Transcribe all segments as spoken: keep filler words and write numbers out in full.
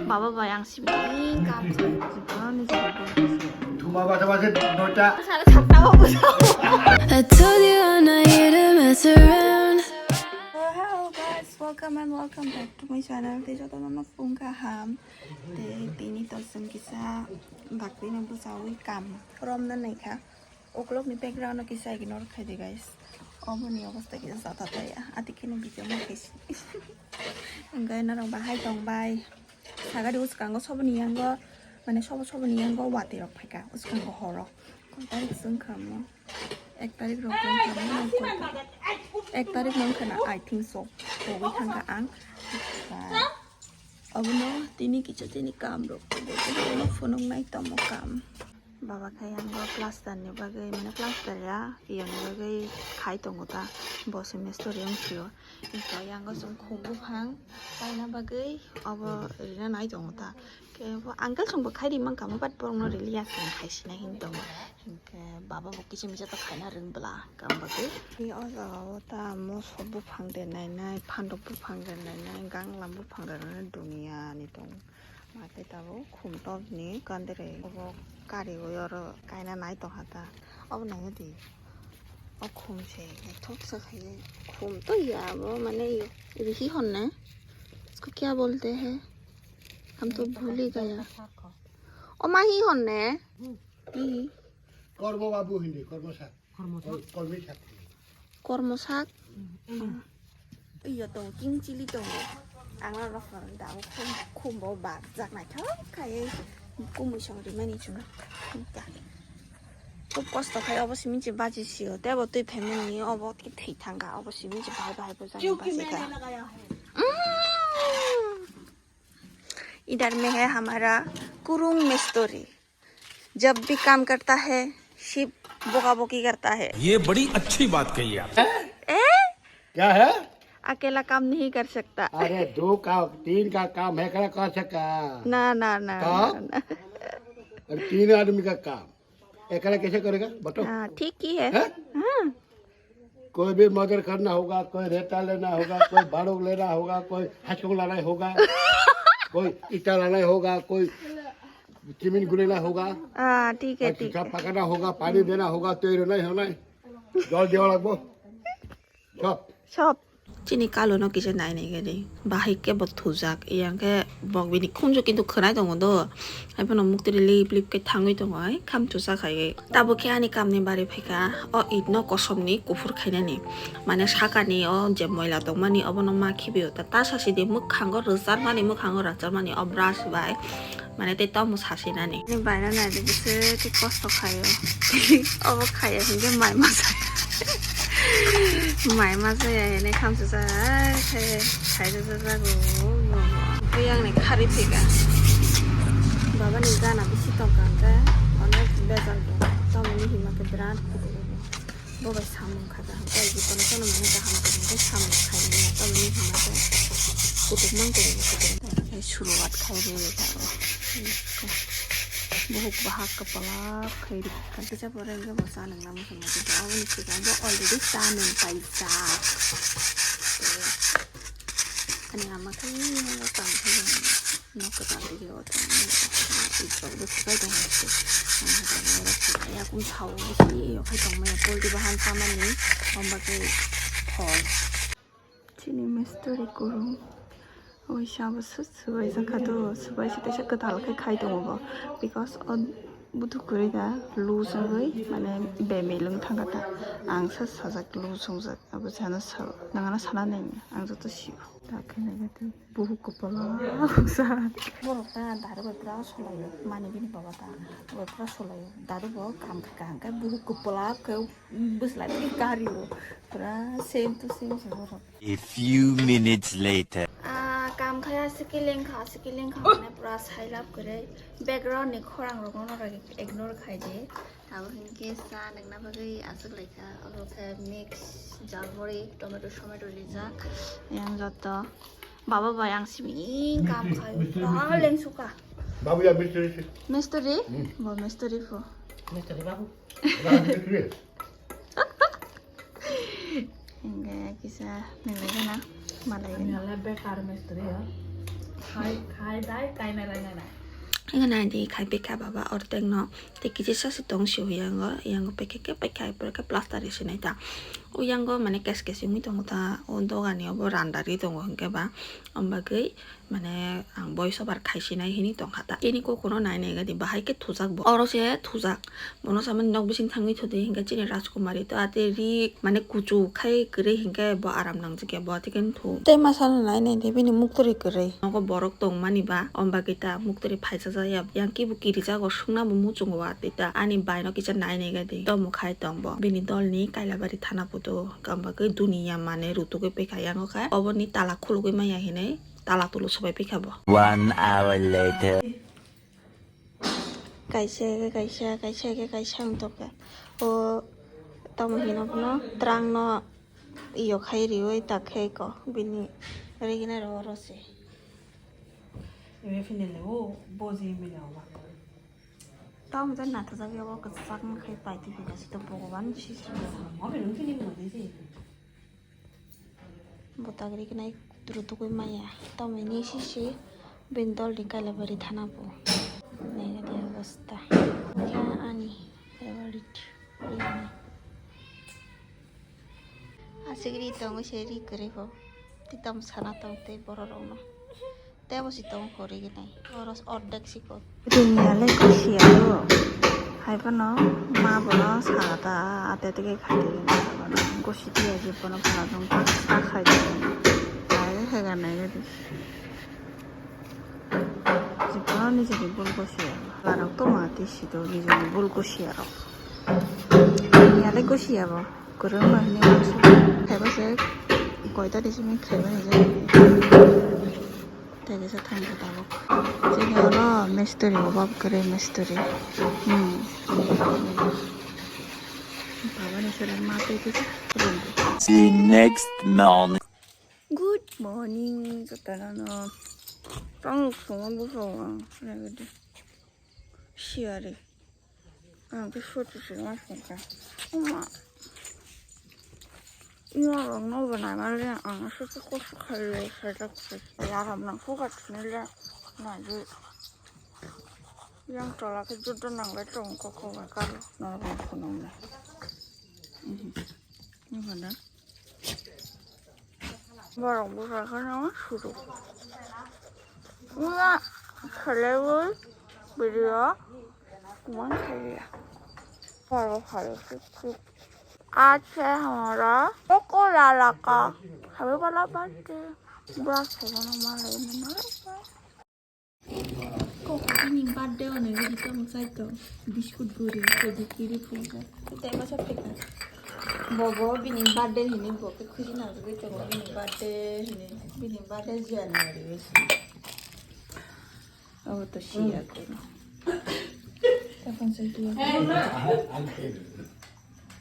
Baba bai ang simi kam khai. Ani jabo. Thuma bata bata noita. Sare satta o bujo. I told you I'm not here to mess around. So hello guys, welcome and welcome back to my channel. Tei joto no phung kaham. Tei tini to sung kisa bakti no bujawi kam rom na naikha. Uklok ni background no kisa ignore khai di guys. Obo ni obosta kisa jata taya. Ati khe ni video ma khaisi. Hingke norok bahai tong bai. Sagari uskango soboni yango, mane sobo soboni yango watwi rok phaika uskango horo. Koi tarik se wngkha mo? Ek tarik rok wngkha mo, koi tarik? Ek tarik no wngkha na, I think so. Togwi thangkha ang. Obono tini kicha tini kam rok. Obono phunuk nai tomo kam. Baba khai yango plaster ni bagwi, mane plaster ya, iyani bagwi khai tongo ta, bo se mistori wng phio. Hingke yango chwng khum buphang kaina bagwi obo rina nai tongo ta. Khe bo uncle chwngbo khai ri mankha mo, but borokno riliya, chwng khai sinai hini tongo. Hingke baba bo kiching misa ta khaina ring bwla kam bagwi. Tei o jaga o ta moso buphang de nai nai, phandok buphang de nai nai, ganglam buphang de nai nai, duniya ni tongo. Ma khe tabuk khum topni kandere obo kari o oro kaina nai tongkha ta. Obo nai di. O khum se naithok sa khai khum to ya bo mane ibe hi honne? Isko kya bolte hai? Hum to bhul hi gaya. O ma hi honne? Hi? Kormo babu hindi, kormo sa. Kormo sak. Kormo sak. Iyo tongo, king chili tongo. Ang no rok no da o khum, khum bo bak jak naithok khai kumui song rimani chwng. Khub kosto khai obo simi se baji sio. Tei bo twi phaimani obo khe thwi thangkha, obo simi se bahai bahai bo jani baji kha. इधर में है हमारा कुरुंग मिस्त्री। जब भी काम करता है, सिर्फ बोका बोकी करता है। ये बड़ी अच्छी बात कही आप। ए? क्या है? अकेला काम नहीं कर सकता। अरे, दो का, तीन का काम है, एकला कर सका? ना, ना, ना, तो? ना, ना। अरे, तीन आदमी का काम, एकला कैसे करेगा? बताओ। हाँ, ठीक ही है। हैं? हाँ। कोई भी मर्डर करना होगा, कोई रेता लेना होगा, कोई बारूद लेना होगा, कोई हाथों लड़ाई होगा, कोई ईटा लड़ाई होगा, कोई सीमेंट गुलेना होगा, हाँ, ठीक है, कोई ठीक है। पकाना होगा, पानी देना होगा, तो ये नहीं होना है। जल देवा लगबो। सब। सब। Chini kalo no kisa nai nai gani. Bahai khe bo thujak. Yang khe bok bini khunju kintu khwnai tongo do. Hai phano mukti lip lip khe thangwi tongo ai. Kham chusa khai. Tabuk khe ani kamni bari phaikha, o it no kosom ni kuphur khainani. Mane sakani o je moila tongmani obono ma khibiyo. Ta, ta sasi di mwkhango rwcharmani, mwkhango rwcharmani o brush bai. Mane tei tamo sasi nani. Ni baina nai di bwswk khe kosto khaio. Obo khaiya hinkhe mai masa. Mai masa ya hene khamsa sa ai khe khai jajago. Tei yang ni khari phika. Baba ni gana bisi tongkha hwnkhe onek bejal bo. Tamoni hima khe birat kutung. Bo bai samung kha kaham, tei jikoni phano mane kaham kaham khe samung khai manya, tamoni hwnba khe kutuk mang kutuk kutuk. Tei suruwat khai rwi thango. Buhuk bahak kwplap khai rikha. Kisa pore hwnkhe bo cha nangna muchung muchung tong, aboni swkang bo already cha nung paijak. Tei ani ama khe nokha tang khe. Nok kwtal ri o tong. Itrok bwswk bai tong hai se. Ang hai tong nai rok se. Yakung sao bisi yok hai tong maya poultry bahan samani. Om bagwi thol. Chini mistori kurung. Oi sabo sut subai jakha do. Subai se teisa kwtal khai khai tongo bo. Because o buthuk kwrwi da loose wngwi mane bemilung thangkha ta. Ang sa sajak loose wngjak. Abo sana sa. Nangana sana nai. Ang joto sio. Ta khe nai. Buhuk kwpala sa. Borok ta daru bai pura solaio, mani bini baba ta bai pura solaio. Daru bo kam kha kaham khe buhuk kwpala khe bwslai bini kario. Pura same to same se borok. A few minutes later. Ah, kam khai aswk khe lengkha, aswk khe lengkha hwnwi pura sailab kwrwi. Background ni khorang rokno norok ignore khai di. Abo hinkhe sa nangna bagwi aswk laikha. Obo khe mix jhalmuri, tomato somato rijak. Yang joto. Baba bai ang simi kam khai. Pura lengsukha. Babu ya mistri si. Mistri? Hmm. Bo mistri pho. Mistri babu. Babu mistri. Hingke kisa nilai gana malai. Ani gana. Ala bekar mistri ya. Khai, khai dai, kainai lai nai nai. Ega nai di khai pekha baba ortek no. Te kisi sasi tong si uyango, yango pekha ke pekha pore ke plaster isi nai ta. Uyango mane kes kes wngwi tongo ta, o dogani obo randari tongo hwnkhe ba. Ombagwi mane ang voice over khaisinai hinwi tongkha ta. Chini kokono nai nai gadi bahai khe thujak bo. Oro se thujak. Bono samani nok bising thangwi thudi hinkhe chini Rajkumari to ate ri mane kuchu khai kwrwi hinkhe bo aram nangjak ya bo ate khe thu. Tei masa no nai nai de bini muktwrwi kwrwi. Nogo borok tongmani ba ombagwi ta muktwrwi phaijak ya. Yang kibu kirijago sungna bo muchungo wa tei ta ani bai no kisa nai nai gadi. Tomo khai tong bo. Bini dol ni Kailabari thana puto. Kambagwi duniya mane rutugwi pekha yango kha. Oboni tala khulugwi maya hinwi. Tala tulu sobai pikha bo. One hour later. Kaisa, kaisa, kaisa, kaisa wng tongkha. O tamo hino phano twrang no iyo khai riwi tak khe ko bini rigina ro ro se. Ibe finale o boji mila wa. Tamo jan nathajak ya o kwchak wng khai pai twi phaikha se to Bhogoban si si. Mo bini finale mo de se. Bo tak rignai rutugwi maya. Tamoni sisi bini dolni Kailabari thana bo. Naina di obostha. Khe ani favorite rignai. Aswk ri tongo se ri kwrwi bo. Tei tamo sana tong tei borok rokno. Tebo si tong kori gini. Oro ordek si ko. Rini ale gosi aro. Hai phano ma bono sagata ate tege khati gini bono. Gosi tiya je bono pala dong ta khai gini. Hai hega nai gini. Jibono nijeni bul gosi aro. Larok to ma ti si do nijeni bul gosi aro. Rini ale gosi abo. Kwrwng ba hwnwi uansuk khaiba se koita de simi khaiba ni je. Tei kaisa thangkha tabuk. Chini oro mistiri, obab kwrwi mistiri. Hmm. Baba ni sara ma tei kisa kwrwng. The next morning. Good morning, jotono no. Tong suma buso ang. Nagadi. Siari. Ang khe suti se ma songkha. Oma. Ino rok no bo nai mali ang suti kosto khai le sajak se. Yaram nang phuka thini le nai di. Yang tola khe judo nang le tong koko ba karo. Norok no phunung le. Mhm. Ni hana. Borok busa kheno suru. Wngya khelaiwi video kuman khaiya. Borok hai suk suk. Ache hora poko lalaka. Habi bala bante. Bra sogono malai mano. Kok bini birthday ono bini tamo chai tong biscuit guri kodi kiri phunjak. Tei masa pheka. Bobo bini birthday hini bo khe khuji na rwgwi tongo bini birthday hini. Bini birthday January o se. Abo to siya kono. Tei phansa dua.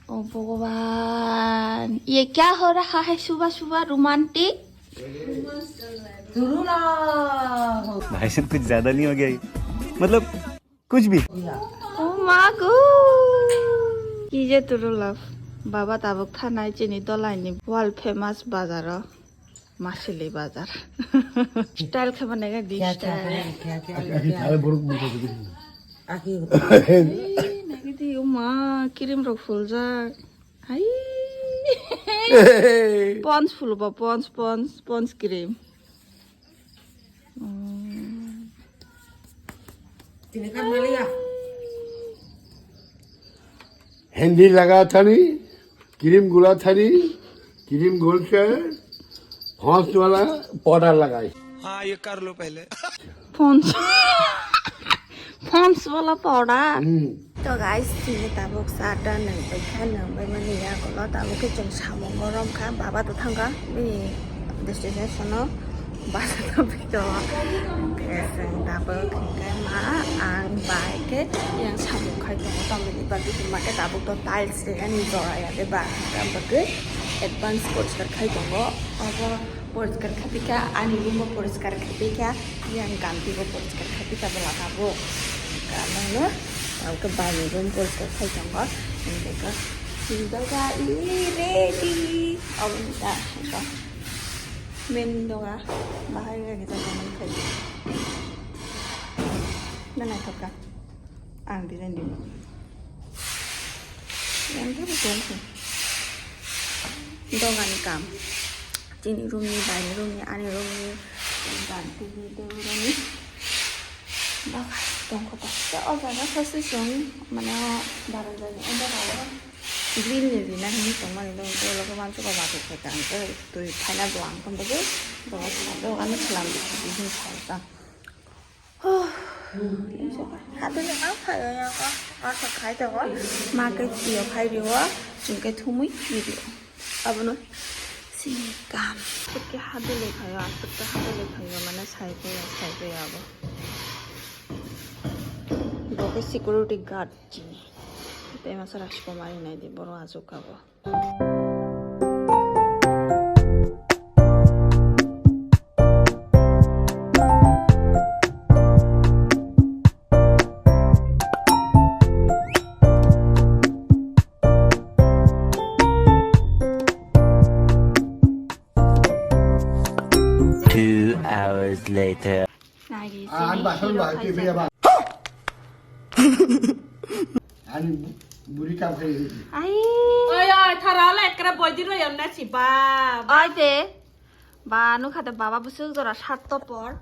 ओ भगवान, ये क्या हो रहा है सुबह सुबह रोमांटिक? भाई साहब, कुछ ज्यादा नहीं हो गया ये? मतलब, कुछ भी। ओ मागो। Kije turu love. Baba tabuk thanai chini dolai ni world famous bazar o. Masili bazar. Style khe mane ga di style. Aki thale borok mungsa gidi. Aki. Nagidi uma cream rok fuljak. Hai. Pons fulo ba pons pons pons cream. Hmm. Tini kan maliya. Hindi laga thani, cream gula thani, cream gol ke, Pond's wala powder lagai. हाँ, ये कर लो पहले। Pond's, Pond's wala powder. Hmm. To guys, chini tabuk sa ta nang bai kha, nang bai mani ya kolo tabuk ke chwng samung gorom kha, baba to thang kha, bini destination o. Basa tongphi tongo. Hwnkhe chwng tabuk hwnkhe ma ang bai khe yang samung khai tongo. Tamoni bagwi hwnba khe tabuk to tiles ringani jora ya de ba. Hwnkhe ang bagwi advance poriskar khai tongo. Obo poriskar khai phi kha, ani room bo poriskar khai phi kha, yang ganti bo poriskar khai phi kha bwla tabuk. Hwnkhe ang no tabuk khe bai ni room poriskar khai tongo. Hwnkhe khe chini doga i ready. Obo ni ta. Main doga bahai lagi jaga mai khai. Na naithok kha. Ang design dino. Yang khe bo tong khe. Dogani kam. Chini room ni, baini room ni, ani room ni. Dan T V tei uroni. Doga tong kho ta. O jaga khe se chwng mane baranja ni o doga o. Grill ni rina hinwi tongmani do, tei ulo khe uansukha watwi phaikha, ang tei twi phaina bo ang tong bagwi doga swnam, doga no swnam di, di hinwi phaikha. Huh. Hatini ang phaio yang o, asa khai tongo, ma khe twiyo khai rio, chwng khe thumwi twi rio. Abono sini kam. Aswk khe hadulwi phaio, aswk khe hadulwi phaio, mane sai phaio, sai phaio abo. Bo khe security guard chini. Tei masa Rajkumar hinwi di, borok achuk kha bo. Two hours later. Nai di, Ah, sini ang basal hero ba, T V khaisa. Ani bu-, buri kam khai. Ai. Oi, oi, thara la ekra boidi ro yam na si ba. Oi de. Ba, nukha de baba busuk jora sat topor.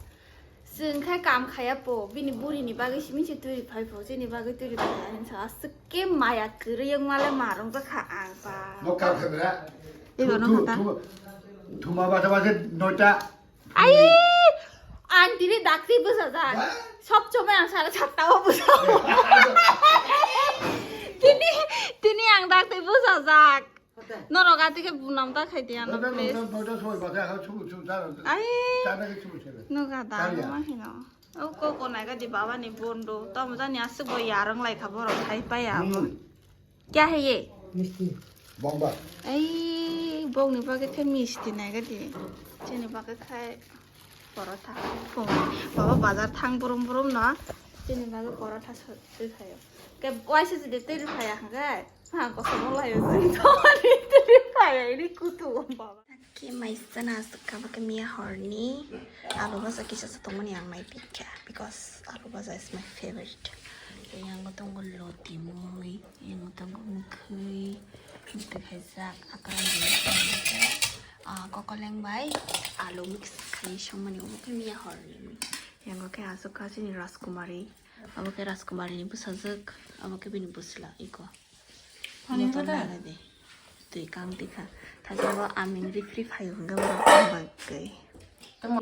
Chwng khai kam khaya po, bini buri ni bagwi simi se turi phai po, chini bagwi turi phai ani sa aswk ke maya kwrwi wng male marung jakha ang ba. Bo kam khai bra. Ebo Thu-, nukha thu-, ta. Thu-, thuma bata bata noita. Ai, ang tini dakti bwsajak. Ba? Sob somoi ang sare satta o bwsajak. Tini, tini ang dakti bwsajak. Norok ati khe bunam ta khai di ano, please. Ai, nuga da ma hino. O koko nai ga di baba ni bondo. Tamo jani aswk bo yarwng lai kha borok khai paya abo. Kya hai ye? Misti. Bomba. Ai, bokni bagwi khe misti nai ga di. Chini bagwi khai porotha. Baba bazar thang brum brum no. Chini bagwi porotha swi khayo. Ke waisa jodi twi phaya hwnkhe. Ha, kosom layo jeng to ani twi phaya ini kutu baba. Ke maisa na aswk kha ba khe miya horni alu bhaja kisa sa tongmani ang nai pikkha, because alu bhaja is my favorite. Yang tongo loti mui, yang tongo mukhui, mukhui khaijak, akran rwi khaijak. Ah, kokoleng bai alu mix khai songmani omo khe miya horni. Yang khe aswk kha chini Rajkumari, abo khe Rajkumari ni bwsajwk, abo khe bini bwsla iko. Motor nana de. Twi kang tikha. Thajabo aming rifri phaio hwnkhe borok bagwi.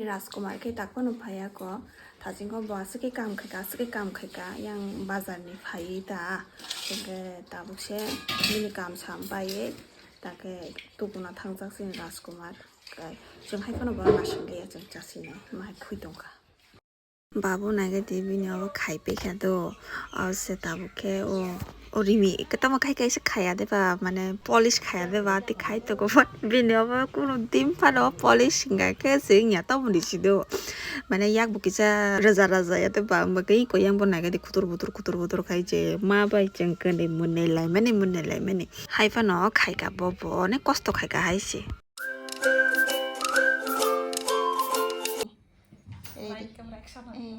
Rajkumar khe tak phano phaiya ko. Thajingo bo aswk khe kam khaika, aswk khe kam khaika. Yang bazar ni phaiwi ta. Hwnkhe tabuk se bini kam sam paiwi. Takhe tubuna thangjak chini Rajkumar. Kai chwng hai phano bono naising liya chwng chasinai. Mahai khui tongkha. Babu naigadi bini obo khai paikha do, o se tabuk khe o, o rimi kwtama khai kaisa khaya de ba, mane polish khaya de ba, tei khai tongo, but bini obo kunu din phano polish hinga khe se wngya, tamo ni si do, mane yak bo kisa raja raja ya de ba, wngba khe eko yang bo naigadi kutur butur, kutur butur khai je, ma bai chwng khe ni mwnwi lai mani, mwnwi lai mani, hai phano khai ka bo, bo onek kosto khai ka hai se. Ready. Eh,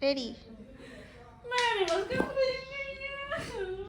ready.